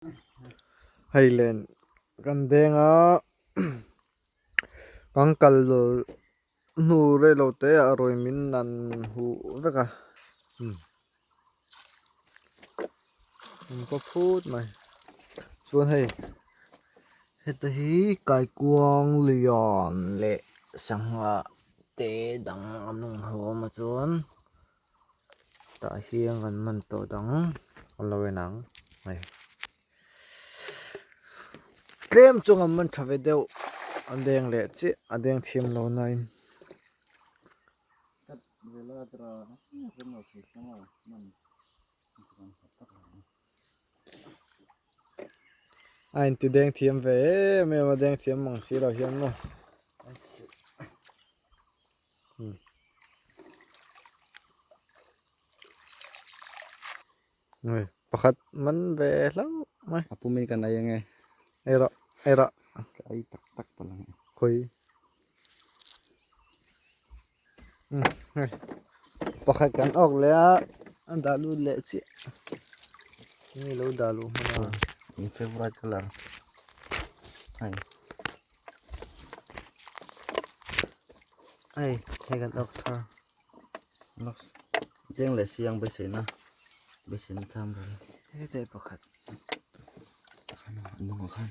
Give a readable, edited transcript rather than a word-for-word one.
Hei len kan deng a kan kal hnu rei lo te ah ruai min nan huh vek a an paw phut mai chuan hei heta hi kaikuang lian leh sangha te dang an awm ho awm a chuan tah hian kan man tawh dang an lo en ang hei tlem chuan an man tha ve deuh a deng leh chiah a deng thiam lo na in. A inti deng thiam ve em em a deng thiam mang si lo hian maw. Ui pakhat man ve hlauh mai. A pumin kan ei ange. Ei rawh ei rawh. Ka ei tak tak palh ang e. Khawi. Pakhat kan awk leh a a dah lut leh chiah. Nge lo dah luh hman a. In favorite color. Hei. Hei hei kan awk thar. Lux. Deng leh siang beiseina beiseina tham ber. Hei te pakhat. Nungah khan.